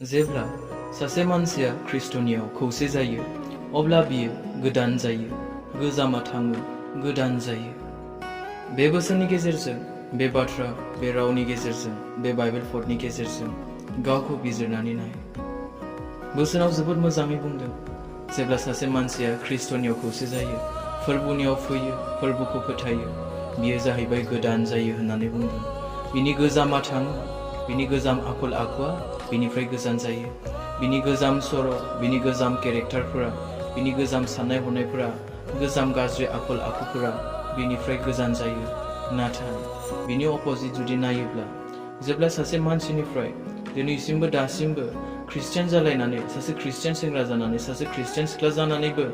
जेब्ला सासे मानसिया ख्रिस्टनियाव खौसे जायो अब्ला बियो गोदान जायो, गोजामा थाङो, गोदान जायो। बे बोसोननि गेजेरजों, बे बाथ्रा, बे रावनि गेजेरजों, बे बाइबेल फटनि गेजेरजों गावखौ बिजिरनानै नाय। बोसोनाव जोबोद मोजाङै बुंदों, जेब्ला सासे मानसिया ख्रिस्टनियाव खौसे जायो, फोरबुनियाव फैयो, फोरबुखौ फोथायो, बियो जाहैबाय गोदान जायो होननानै बुंदों। बिनि गोजामा थाङो, बिनि गोजाम आखल आखुआ बिनिफ्राय गोजान जायो। बिनि गोजाम सर', बिनि गोजाम केरेक्टारफोरा, बिनि गोजाम साननाय हनायफोरा, गोजाम गाज्रि आखल आखुफोरा बिनिफ्राय गोजान जायो। नाथाय बिनि अपोजिट जुदि नायोब्ला, जेब्ला सासे मानसिनिफ्राय दिनैसिमबो दासिमबो ख्रिस्टियान जालायनानै, सासे ख्रिस्टियान सेंग्रा जानानै, सासे ख्रिस्टियान सिख्ला जानानैबो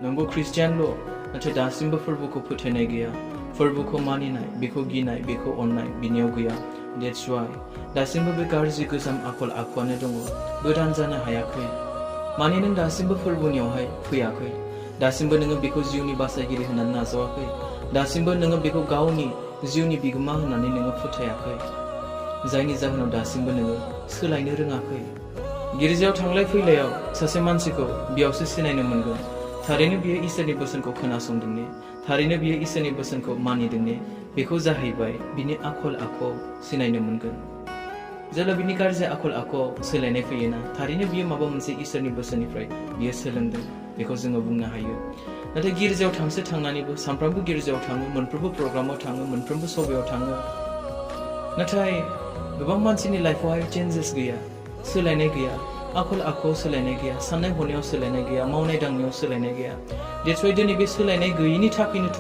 नंगौ ख्रिस्टियानल', नाथाय दासिमबो फोरबुखौ फोथायनाय गैया, फोरबुखौ मानिनाय, बेखौ गिनाय, बेखौ अननाय बिनियाव गैया। That's why दासिमबो बे गाज्रि गोजाम आखल आखुआनो दङ, गोदान जानो हायाखै। माने नों दासिमबो फोरबुनियावहाय फैयाखै, दासिमबो नोङो बेखौ जिउनि बासायगिरि होननानै नाजावाखै, दासिमबो नोङो बेखौ गावनि जिउनि बिगोमा होननानै नोङो फोथायाखै, जायनि जाहोनाव दासिमबो नोङो सोलायनो रोङाखै। गिर्जायाव थांलाय फैलायाव सासे मानसिखौ बेयावसो सिनायनो मोनगोन, थारैनो बियो इसोरनि बोसोनखौ खोनासंदों ने, थारैनो बियो इसोरनि बोसोनखौ मानिदों ने, बेखौ जाहैबाय बिनि आखल आखुआव सिनायनो मोनगोन। जेब्ला बिनि गाज्रि आखल आखुआव सोलायनाय फैयोना, थारैनो बियो माबा मोनसे इसोरनि बोसोननिफ्राय बियो सोलोंदों, बेखौ जोङो बुंनो हायो। नाथाय गिर्जायाव थांनानैबो सानफ्रामबो गिर्जायाव थाङो, मोनफ्रोमबो प्रग्रामाव थाङो, मोनफ्रोमबो सभायाव थाङो, नाथाय गोबां मानसिनि लाइफआवहाय चेन्जेस गैया, सोलायनाय गैया, आखल आखुआव सोलायनाय गैया, साननाय हनायाव सोलायनाय गैया, मावनाय दांनायाव सोलायनाय गैया। That's why दिनै बे सोलायनाय गैयिनि थाखायनोथ'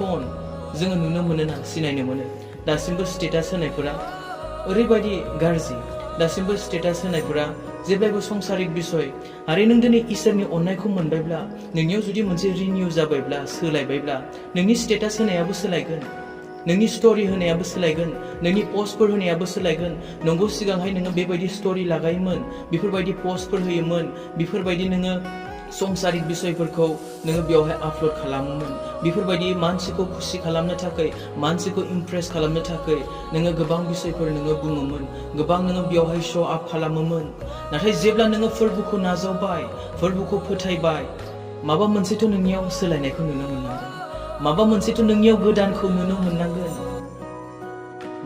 जोङो नुनो मोनोना, सिनायनो मोनो, दासिमबो स्टेटास होनायफोरा ओरैबायदि गाज्रि, दासिमबो स्टेटास होनायफोरा जेब्लायबो संसारिक बिसय। आरो नों दिनै इसोरनि अननायखौ मोनबायब्ला, नोंनियाव जुदि मोनसे रिनिउ जाबायब्ला, सोलायबायब्ला, नोंनि स्टेटास होनायाबो सोलायगोन, नोंनि स्टोरी होनायाबो सोलायगोन, नोंनि पस्टफोर होनायाबो सोलायगोन। नंगौ सिगांहाय नोङो बेबायदि स्टोरी लागायोमोन, बेफोरबायदि पस्टफोर होयोमोन, बेफोरबायदि नोङो संसारिक बिसयफोरखौ नोङो बेवहाय आपल'ड खालामोमोन, बेफोरबायदि मानसिखौ खुसि खालामनो थाखाय, मानसिखौ इमप्रेस खालामनो थाखाय नोङो गोबां बिसयफोर नोङो बुङोमोन, गोबां नोङो बेवहाय श' आप खालामोमोन। नाथाय जेब्ला नोङो फोरबुखौ नाजावबाय, फोरबुखौ फोथायबाय, माबा मोनसेथ' नोंनियाव सोलायनायखौ नुनो मोननांगोन, माबा मोनसेथ' नोंनियाव गोदानखौ नुनो मोननांगोन,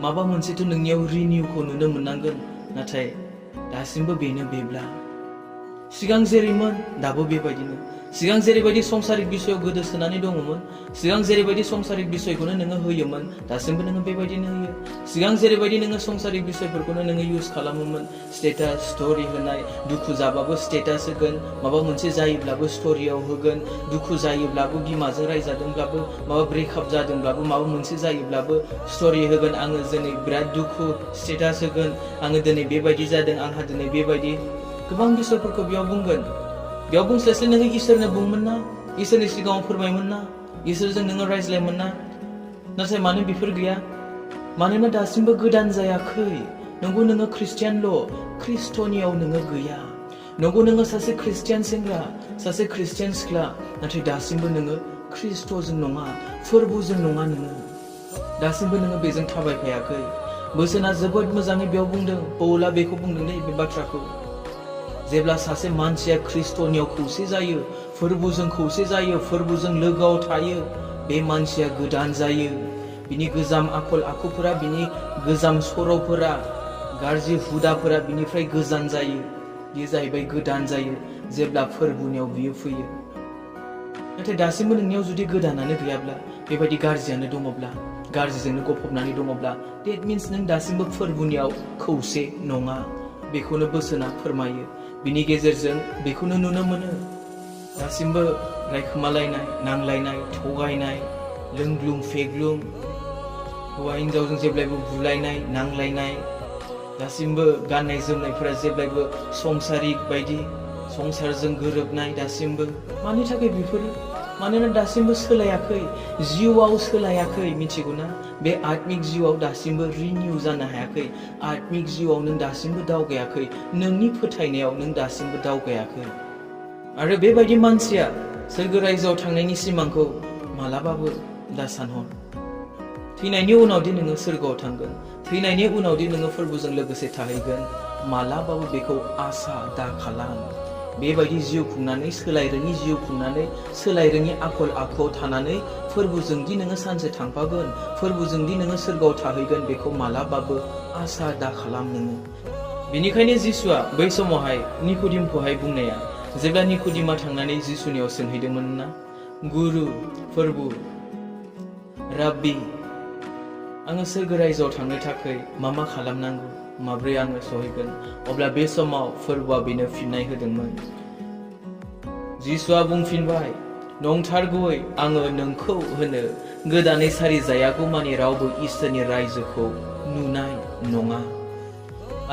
माबा मोनसेथ' नोंनियाव रिनिउखौ नुनो मोननांगोन। नाथाय दासिमबो बेब्ला सिगां जेरैमोन दाबो बेबायदिनो, सिगां जेरैबायदि संसारिक बिसयाव गोदोसोनानै दङमोन, सिगां जेरैबायदि संसारिक बिसयखौनो नोङो होयोमोन, दासिमबो नोङो बेबायदिनो होयो। सिगां जेरैबायदि नोङो संसारिक बिसयफोरखौनो नोङो इउज खालामोमोन, स्टेटास, स्टोरी होनाय, दुखु जाबाबो स्टेटास होगोन, माबा मोनसे जायोब्लाबो स्टोरीयाव होगोन, दुखु जायोब्लाबो, बिमाजों रायजादोंब्लाबो, माबा ब्रेकआप जादोंब्लाबो, माबा मोनसे जायोब्लाबो स्टोरी होगोन, आङो दिनै बिराद दुखु, स्टेटास होगोन, आङो दिनै बेबायदि जादों, आंहा दिनै बेबायदि, गोबां बिसयफोरखौ बेयाव बुंगोन। बेयाव बुंस्लायस्लाय नोङो इसोरनो बुंमोन ना, इसोरनि सिगाङाव फोरमायमोन ना, इसोरजों नोङो रायज्लायमोन ना। नाथाय मानो बेफोर गैया? मानोना दासिमबो गोदान जायाखै। नंगौ नोङो ख्रिस्टियानल', ख्रिस्टनियाव नोङो गैया। नंगौ नोङो सासे ख्रिस्टियान सेंग्रा, सासे ख्रिस्टियान सिख्ला, नाथाय दासिमबो नोङो ख्रिस्ट'जों नङा, फोरबुजों नङा, नोङो दासिमबो नोङो बेजों थाबायफायाखै। बोसोना जोबोद मोजाङै बेयाव बुंदों, पौला बेखौ बुंदों दे बे बाथ्राखौ, जेब्ला सासे मानसिया ख्रिस्टनियाव खौसे जायो, फोरबुजों खौसे जायो, फोरबुजों लोगोआव थायो, बे मानसिया गोदान जायो। बिनि गोजाम आखल आखुफोरा, बिनि गोजाम सर'फोरा, गाज्रि हुदाफोरा बिनिफ्राय गोजान जायो। बियो जाहैबाय गोदान जायो जेब्ला फोरबुनियाव बियो फैयो। नाथाय दासिमबो नोंनियाव जुदि गोदानानो गैयाब्ला, बेबायदि गाज्रियानो दङब्ला, गाज्रिजोंनो गफबनानै दङब्ला, डेट मिन्स नों दासिमबो फोरबुनियाव खौसे नङा। बेखौनो बोसोना फोरमायो। बिनि गेजेरजों बेखौनो नुनो मोनो, दासिमबो रायखोमालायनाय, नांलायनाय, थगायनाय, लोंग्लुं फेग्लुं, हौवा हिनजावजों जेब्लायबो बुलायनाय, नांलायनाय, दासिमबो गाननाय जोमनायफोरा जेब्लायबो संसारिक बायदि, संसारजों गोरोबनाय, दासिमबो मानि थाखाय बेफोरो? मानोना दासिमबो सोलायाखै, जिउआव सोलायाखै, मिथिगौना? बे आत्मिक जिउआव दासिमबो रिनिउ जानो हायाखै, आत्मिक जिउआव नों दासिमबो दावगायाखै, नोंनि फोथायनायाव नों दासिमबो दावगायाखै। आरो बेबायदि मानसिया सोरगो रायजोआव थांनायनि सिमांखौ मालाबाबो दा सानहर। थैनायनि उनावदि नोङो सोरगोआव थांगोन, थैनायनि उनावदि नोङो फोरबुजों लोगोसे थाहैगोन, मालाबाबो बेखौ आसा दा खालाम। बेबायदि जिउ खुंनानै सोलायरोङि जिउ खुंनानै सोलायरोङि आखल आखुआव थानानै फोरबोजोंदि नोङो सानसे थांफागोन, फोरबोजोंदि नोङो सोरगोआव थाहैगोन, बेखौ मालाबाबो आसा दा खालाम नोङो। बेनिखायनो जिसुआ बै समावहाय निक'दिमखौहाय बुंनाया, जेब्ला निक'दिमा थांनानै जिसुनियाव सोंहैदोंमोन ना, गुरु, फोरबु, राब्बि, आङो सोरगो रायजोआव थांनो थाखाय मा खालामनांगौ, माब्रै आङो सहैगोन? अब्ला बे समाव फोरबुआ बेनो फिननाय होदोंमोन। जिसुआ बुंफिनबाय, नंथारगौयै आङो नोंखौ होनो, गोदानै सारि जायागौमानि रावबो इसोरनि रायजोखौ नुनाय नङा।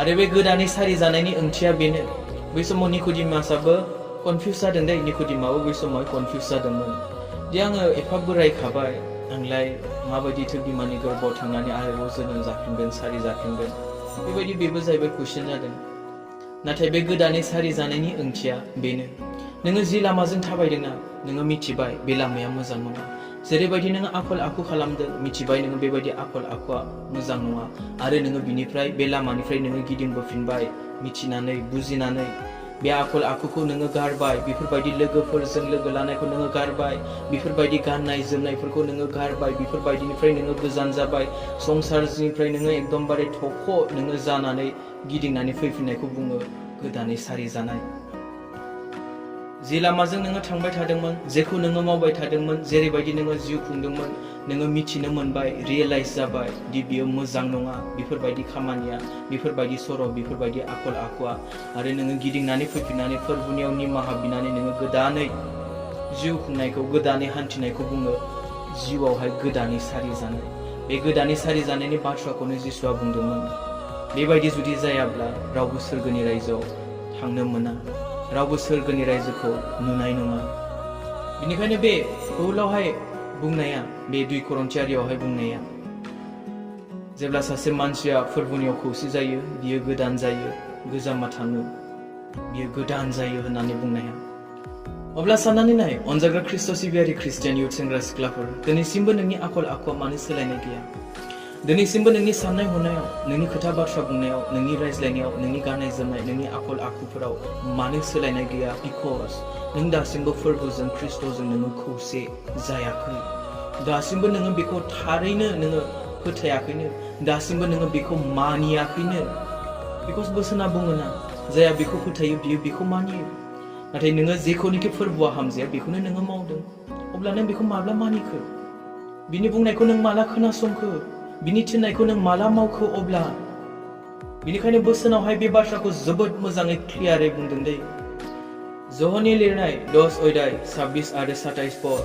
आरो बे गोदानै सारि जानायनि ओंथिया बेनो। बै समाव निक'दिमासआबो कनफिउस जादों दै, निक'दिमाबो बै समाव कनफिउस जादोंमोन। दि आङो एफा बोरायखाबाय, आंलाय माबायदिथो बिमानि गोरबोआव थांनानै आरोबाव जोनोम जाफिनगोन, सारि जाफिनगोन? बेबायदि बेबो जाहैबाय कुइसन जादों। नाथाय बे गोदानै सारि जानायनि ओंथिया बेनो, नोङो जि लामाजों थाबायदोंना, नोङो मिथिबाय बे लामाया मोजां नङा। जेरैबायदि नोङो आखल आखु खालामदों, मिथिबाय नोङो बेबायदि आखल आखुआ मोजां नङा, आरो नोङो बिनिफ्राय बे लामानिफ्राय नोङो गिदिंबोफिनबाय, मिथिनानै बुजिनानै बे आखल आखुखौ नोङो गारबाय, बेफोरबायदि लोगोफोरजों लोगो लानायखौ नोङो गारबाय, बेफोरबायदि गाननाय जोमनायफोरखौ नोङो गारबाय, बेफोरबायदिनिफ्राय नोङो गोजान जाबाय, संसारनिफ्राय नोङो एकदमबारे थख' नोङो जानानै गिदिंनानै फैफिननायखौ बुङो गोदानै सारि जानाय। जे लामाजों नोङो थांबाय थादोंमोन, जेखौ नोङो मावबाय थादोंमोन, जेरैबायदि नोङो जिउ खुंदोंमोन, नोङो मिथिनो मोनबाय, रियेलाइज जाबाय दि बियो मोजां नङा, बेफोरबायदि खामानिया, बेफोरबायदि सर', बेफोरबायदि आखल आखुआ। आरो नोङो गिदिंनानै फैफिननानै फोरबुनियाव निमाहा बिनानै नोङो गोदानै जिउ खुंनायखौ, गोदानै हान्थिनायखौ बुङो जिउआवहाय गोदानै सारि जानाय। बे गोदानै सारि जानायनि बाथ्राखौनो जिसुआ बुंदोंमोन। बेबायदि जुदि जायाब्ला रावबो सोरगोनि रायजोआव थांनो मोना, रावबो सोरगोनि रायजोखौ नुनाय नङा। बेनिखायनो बे पौलावहाय बुंनाया, बे 2 करिन्थियारियावहाय बुंनाया, जेब्ला सासे मानसिया फोरबुनियाव खौसे जायो, बियो गोदान जायो, गोजामा थाङो, बियो गोदान जायो होननानै बुंनाया। अब्ला साननानै नाय, अनजाग्रा ख्रिस्ट' सिबियारि ख्रिस्टियान इउथ सेंग्रा सिख्लाफोर, दिनैसिमबो नोंनि आखल आखुआ मानो सोलायनाय गैया? दिनैसिमबो नोंनि साननाय हनायाव, नोंनि खोथा बाथ्रा बुंनायाव, नोंनि रायज्लायनायाव, नोंनि गाननाय जोमनाय, नोंनि आखल आखुफोराव मानो सोलायनाय गैया? बिकज नों दासिमबो फोरबोजों, ख्रिस्ट'जों नोङो खौसे जायाखै। दासिमबो नोङो बेखौ थारैनो नोङो फोथायाखैनो, दासिमबो नोङो बेखौ मानियाखैनो। बिकज बोसोना बुङोना, जाया बेखौ फोथायो बियो बेखौ मानियो। नाथाय नोङो जेखौनिखि फोरबोआ हामजाया बेखौनो नोङो मावदों, अब्ला नों बेखौ माब्ला मानिखो? बिनि बुंनायखौ नों माला खोनासंखो? बिनि थिननायखौ नों माला मावखो? अब्ला बेनिखायनो बोसोनावहाय बे बाथ्राखौ जोबोद मोजाङै क्लियारै बुंदों दै। ज'हनि लिरनाय 10 अध्याय 26 आरो 27 पद,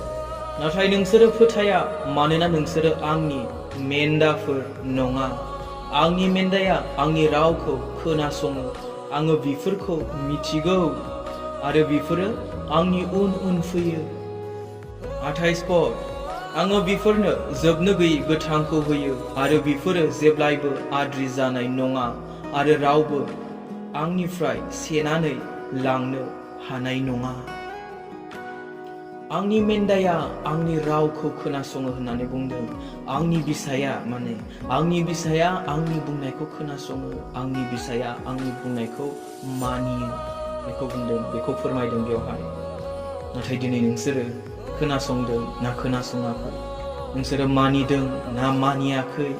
नाथाय नोंसोरो फोथाया, मानोना नोंसोरो आंनि मेन्दाफोर नङा। आंनि मेन्दाया आंनि रावखौ खोनासङो, आङो बिफोरखौ मिथिगौ, आरो बिफोरो आंनि उन उन फैयो। 28 पद, आङो बिफोरनो जोबनो गैयै गोथांखौ होयो, आरो बिफोरो जेब्लायबो आद्रि जानाय नङा, आरो रावबो आंनिफ्राय सेनानै लांनो हानाय नङा। आंनि मेन्दाया आंनि रावखौ खोनासङो होननानै बुंदों। आंनि बिसाया आंनि बिसाया आंनि बुंनायखौ खोनासङो, आंनि बिसाया आंनि बुंनायखौ मानियो, बेखौ बुंदों, बेखौ फोरमायदों बेवहाय। नाथाय दिनै नोंसोरो खोनासंदों ना खोनासङाखै? नोंसोरो मानिदों ना मानियाखै?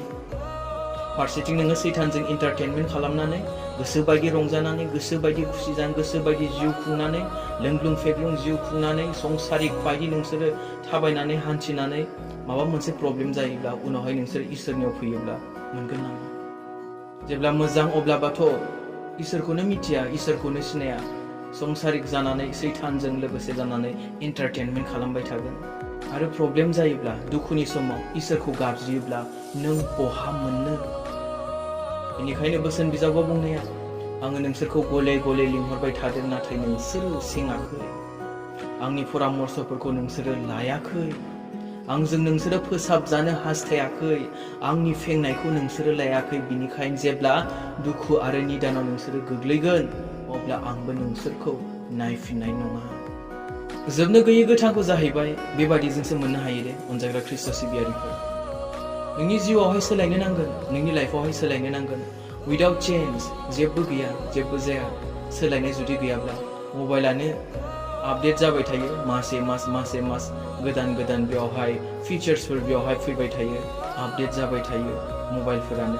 फारसेथिं नोङो सैतानजों एन्टारटेनमेन्ट खालामनानै, गोसोबायदि रंजानानै, गोसोबायदि खुसि जानानै, गोसोबायदि जिउ खुंनानै, लोंग्लुं फेग्लुं जिउ खुंनानै, संसारिक बायदि नोंसोरो थाबायनानै हान्थिनानै माबा मोनसे प्रब्लेम जायोब्ला उनावहाय नोंसोर इसोरनियाव फैयोब्ला मोनगोन नामा? जेब्ला मोजां अब्लाबाथ' इसोरखौनो मिथिया, इसोरखौनो सिनाया, संसारिक जानानै सैतानजों लोगोसे जानानै एन्टारटेनमेन्ट खालामबाय थागोन। आरो प्रब्लेम जायोब्ला, दुखुनि समाव इसोरखौ गाबज्रियोब्ला नों बहा मोननो? बेनिखायनो बोसोन बिजाबाव बुंनाया, आङो नोंसोरखौ गले गले लिंहरबाय थादों, नाथाय नोंसोरो सेङाखै। आंनि परामर्शफोरखौ नोंसोरो लायाखै। आंजों नोंसोरो फोसाबजानो हास्थायाखै। आंनि फेंनायखौ नोंसोरो लायाखै। बिनिखायनो जेब्ला दुखु आरो निदानाव नोंसोरो गोग्लैगोन, अब्ला आंबो नोंसोरखौ नायफिननाय नङा। जोबनो गैयै गोथांखौ जाहैबाय बेबादिजोंसो मोननो हायो दे अनजाग्रा ख्रिस्ट' सिबियारिफोर। नोंनि जिउआवहाय सोलायनो नांगोन, नोंनि लाइफआवहाय सोलायनो नांगोन। उइदाउट चेन्ज जेबो गैया, जेबो जाया। सोलायनाय जुदि गैयाब्ला मबाइलानो आपडेट जाबाय थायो, मासे मास गोदान गोदान बेवहाय फिचार्सफोर बेवहाय फैबाय थायो, आपडेट जाबाय थायो मबाइलफोरानो।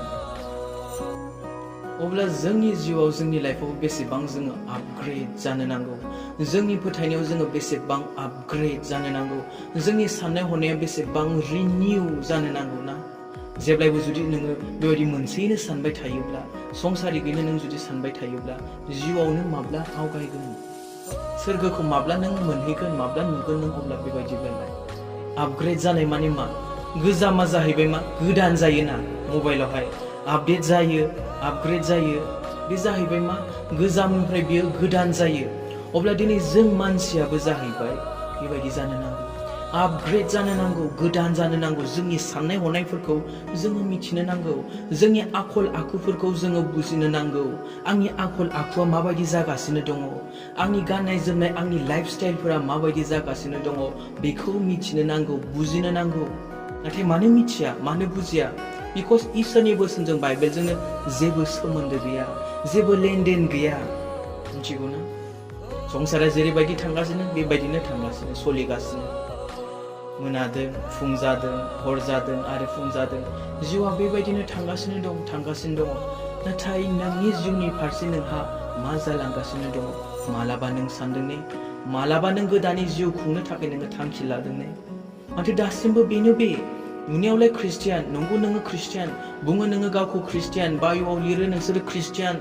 अब्ला जोंनि जिउआव जोंनि लाइफआव बेसेबां जोङो आपग्रेड जानो नांगौ, जोंनि फोथायनायाव जोङो बेसेबां आपग्रेड जानो नांगौ, जोंनि साननाय हनाया बेसेबां रिनिउ जानो नांगौ ना। जेब्लायबो जुदि नोङो बेबायदि मोनसेयैनो सानबाय थायोब्ला, संसारिकैनो नों जुदि सानबाय थायोब्ला, जिउआव नों माब्ला आवगायगोन, सोरगोखौ माब्ला नों मोनहैगोन, माब्ला नुगोन नों अब्ला बेबायदिब्लालाय। आपग्रेड जानाय माने मा? गोजामा जाहैबाय मा? गोदान जायोना मबाइलावहाय आपडेट जायो, आपग्रेड जायो, बे जाहैबाय मा? गोजामनिफ्राय बियो गोदान जायो। अब्ला दिनै जों मानसियाबो जाहैबाय बेबायदि जानो नांगौ, आपग्रेड जानो नांगौ, गोदान जानो नांगौ। जोंनि साननाय हनायफोरखौ जोङो मिथिनो नांगौ, जोंनि आखल आखुफोरखौ जोङो बुजिनो नांगौ। आंनि आखल आखुआ माबायदि जागासिनो दङ, आंनि गाननाय जोमनाय, आंनि लाइफ स्टाइलफोरा माबायदि जागासिनो दङ, बेखौ मिथिनो नांगौ, बुजिनो नांगौ। नाथाय मानो मिथिया, मानो बुजिया? बिकज इसोरनि बोसोनजों, बाइबेलजोंनो जेबो सोमोन्दो गैया, जेबो लेनदेन गैया। मिथिगौ ना? संसारा जेरैबायदि थांगासिनो बेबायदिनो थांगासिनो, सोलिगासिनो। मोनादों, फुं जादों, हर जादों आरो फुं जादों। जिउआ बेबायदिनो थांगासिनो दं, थांगासिनो दङ। नाथाय नोंनि जिउनि फारसे नोंहा मा जालांगासिनो दङ? मालाबा नों सानदों ने, मालाबा नों गोदानै जिउ खुंनो थाखाय नोङो थांखि लादों ने? माथो दासिमबो बेनो बे। नुनायावलाय ख्रिस्टियान, नंगौ नोङो ख्रिस्टियान, बुङो नोङो गावखौ ख्रिस्टियान, बाइबेलाव लिरो नोंसोरो ख्रिस्टियान।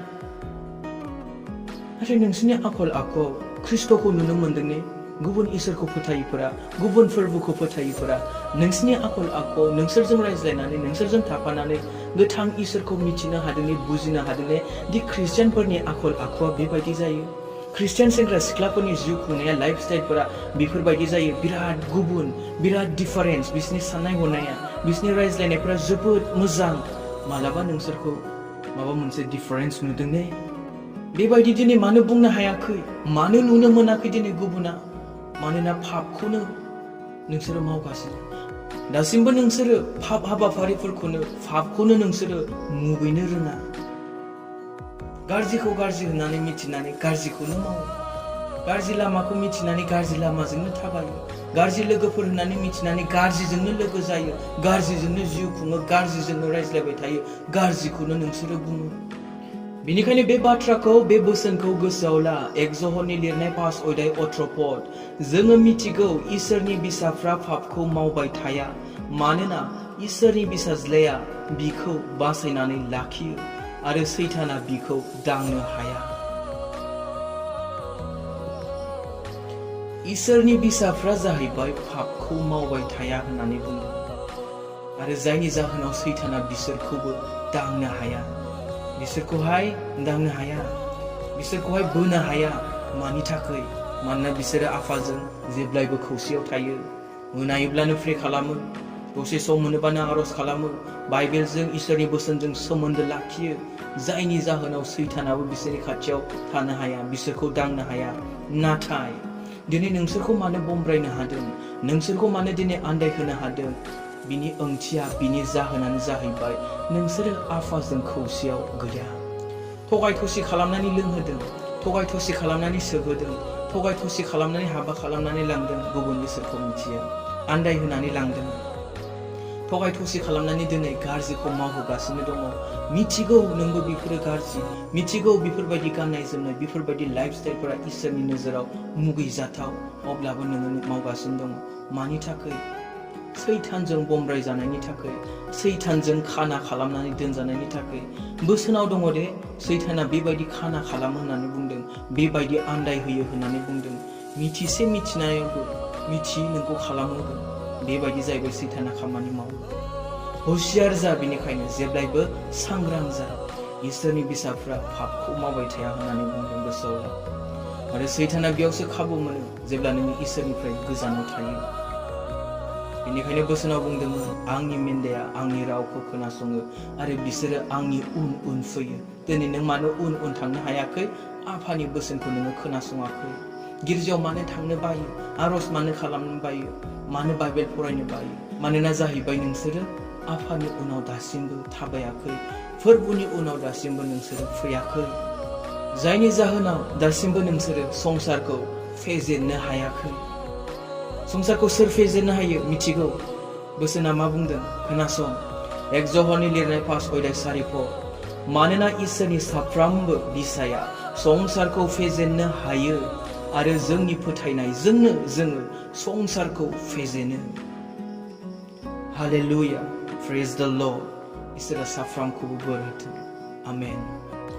नाथाय नोंसोरनि आखल आखुआव ख्रिस्ट'खौ नुनो मोनदों ने? गुबुन इसोरखौ फोथायिफोरा, गुबुन फोरबोखौ फोथायिफोरा नोंसोरनि आखल आखुआव नोंसोरजों रायज्लायनानै, नोंसोरजों थाफानानै गोथां इसोरखौ मिथिनो हादों ने, बुजिनो हादों ने? दि ख्रिस्टियानफोरनि आखल आखुआ बेबायदि जायो। ख्रिस्टियान सेंग्रा सिख्लाफोरनि जिउ खुंनाया, लाइफ स्टाइलफोरा बेफोरबायदि जायो। बिराद गुबुन, बिराद डिफारेन्स। बिसोरनि साननाय हनाया, बिसोरनि रायज्लायनायफोरा जोबोद मोजां। मालाबा नोंसोरखौ माबा मोनसे डिफारेन्स नुदों ने? बेबायदि दिनै मानो बुंनो हायाखै, मानो नुनो मोनाखै दिनै गुबुना? मानोना पापखौनो नोंसोरो मावगासिनो। दासिमबो नोंसोरो पाप हाबाफारिफोरखौनो, पापखौनो नोंसोरो मुगैनो रोङा। गाज्रिखौ गाज्रि होननानै मिथिनानै गाज्रिखौनो मावो, गाज्रि लामाखौ मिथिनानै गाज्रि लामाजोंनो थाबायो, गाज्रि लोगोफोर होननानै मिथिनानै गाज्रिजोंनो लोगो जायो, गाज्रिजोंनो जिउ खुङो, गाज्रिजोंनो रायज्लायबाय थायो, गाज्रिखौनो नोंसोरो बुङो। बेनिखायनो बे बाथ्राखौ, बे बोसोनखौ गोसोआव ला। एक्जहरनि लिरनाय 5 अध्याय 18 पद। जोङो मिथिगौ इसोरनि बिसाफ्रा पापखौ मावबाय थाया, मानोना इसोरनि बिसाज्लाया बिखौ बासायनानै लाखियो आरो सैताना बिखौ दांनो हाया। इसोरनि बिसाफ्रा जाहैबाय पापखौ मावबाय थाया होननानै बुंदों, आरो जायनि जाहोनाव सैताना बिसोरखौबो दांनो हाया, बिसोरखौहाय दांनो हाया, बिसोरखौहाय बोनो हाया। मानि थाखाय? मानोना बिसोरो आफाजों जेब्लायबो खौसेयाव थायो, मोनायोब्लानो प्रे खालामो, दसे सम मोनोबानो आरज खालामो, बाइबेलजों, इसोरनि बोसोनजों सोमोन्दो लाखियो। जायनि जाहोनाव सैतानाबो बिसोरनि खाथियाव थानो हाया, बिसोरखौ दांनो हाया। नाथाय दिनै नोंसोरखौ मानो बमब्रायनो हादों, नोंसोरखौ मानो दिनै आन्दायहोनो हादों? बिनि ओंथिया, बिनि जाहोनानो जाहैबाय नोंसोरो आफाजों खौसेयाव गैया। थगाय थसि खालामनानै लोंहोदों, थगाय थसि खालामनानै सोबहोदों, थगाय थसि खालामनानै हाबा खालामनानै लांदों, गुबुन इसोरखौ मिथिया, आन्दायहोनानै लांदों। थगाय थसि खालामनानै दिनै गाज्रिखौ मावहोगासिनो दङ। मिथिगौ नोंबो बेफोरो गाज्रि, मिथिगौ बेफोरबायदि गाननाय जोमनाय, बेफोरबायदि लाइफ स्टाइलफोरा इसोरनि नोजोराव मुगैजाथाव, अब्लाबो नोङो मावगासिनो दङ। मानि थाखाय? सैतानजों बमब्राय जानायनि थाखाय, सैतानजों खाना खालामनानै दोनजानायनि थाखाय। बोसोनाव दङ दे, सैताना बेबायदि खाना खालामो होननानै बुंदों, बेबायदि आन्दायहोयो होननानै बुंदों। मिथिसे मिथिनायावबो मिथियै नोंखौ खालामहोगोन, बेबायदि जाहैबाय सैताना खामानि मावो। हुसियार जा, बेनिखायनो जेब्लायबो सांग्रां जा। इसोरनि बिसाफ्रा पापखौ मावबाय थाया होननानै बुंदों, गोसोआव ला। आरो सैताना बेयावसो खाबु मोनो जेब्ला नों इसोरनिफ्राय गोजानाव थायो। बेनिखायनो बोसोनाव बुंदोंमोन, आंनि मेन्दाया आंनि रावखौ खोनासङो आरो बिसोरो आंनि उन उन फैयो। दिनै नों मानो उन उन थांनो हायाखै? आफानि बोसोनखौ नोङो खोनासङाखै। गिर्जायाव मानो थांनो बायो? आरज मानो खालामनो बायो? मानो बाइबेल फरायनो बायो? मानोना जाहैबाय नोंसोरो आफानि उनाव दासिमबो थाबायाखै, फोरबोनि उनाव दासिमबो नोंसोरो फैयाखै, जायनि जाहोनाव दासिमबो नोंसोरो संसारखौ फेजेननो हायाखै। संसारखौ सोर फेजेननो हायो मिथिगौ। बोसोना मा बुंदों खोनासं। 1 ज'हरनि लिरनाय 5:4। मानोना इसोरनि साफ्रोमबो बिसाया संसारखौ फेजेननो हायो आरो जोंनि फोथायनायजोंनो जोङो संसारखौ फेजेनो। हालेलुया, प्रेज द लर्ड। इसोरा साफ्रोमखौबो बोर होथों। आमेन।